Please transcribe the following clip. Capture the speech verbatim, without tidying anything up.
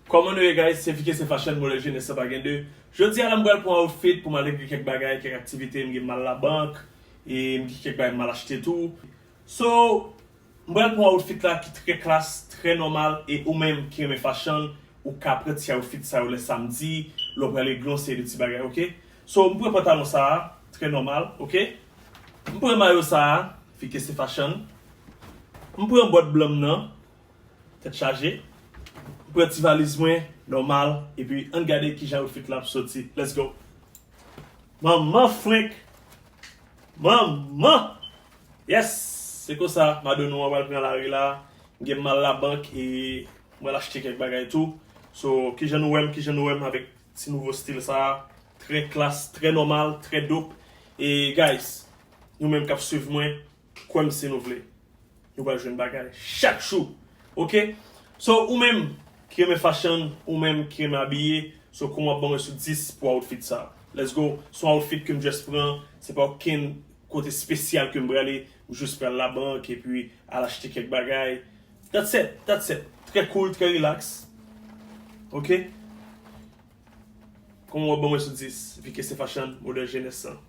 Kòman nou ye, guys? Se Vike, se Fashion, modèl jenès, sa pa gen de. Jodi a la, m pral pran outfit pou m al regle kèk bagay, kèk aktivite, m gen m al labank, e m gen kèk bagay m al achte tou. So, m pral pran outfit la ki trè klas, trè nòmal, e ou menm ki renmen fashion, ou ka pran ti outfit sa yo lè samdi, lè w pral regle yon seri de ti bagay, oke? So, m pran pantalon sa a, trè nòmal, oke? M pran mayo sa a, Vike, se Fashion. M pran bòt blan m nan, tèt chaje. M pran ti valiz mwen, nòmal. Epi, ann gade kijan outfit la ap soti. Let's go. Manman frenk. Manman. Yes. Se konsa, madonou an pral pran lari la. M gen m al labank e m pral achte kèk bagay tou. So, kijan nou wè m, kijan nou wè m avèk ti nouvo stil sa a? Trè klas, trè nòmal, trè dope. E, guys, nou menm k ap swiv mwen, kwè m si nou vle. Nou pral jwenn bagay chak jou. Oke? So, ou menm ki renmen fashion, ou menm ki renmen abiye, so, kòman w ap ban mwen sou dis pou outfit sa? Let's go. Se yon outfit ke m just pran, se pa okenn kote espesyal ke m prale, m just pral labank epi al achte kèk bagay. That's it, that's it. Trè cool, trè relax. Oke? Kòman w ap ban mwen sou dis? Vike, se Fashion, modèl jenès lan.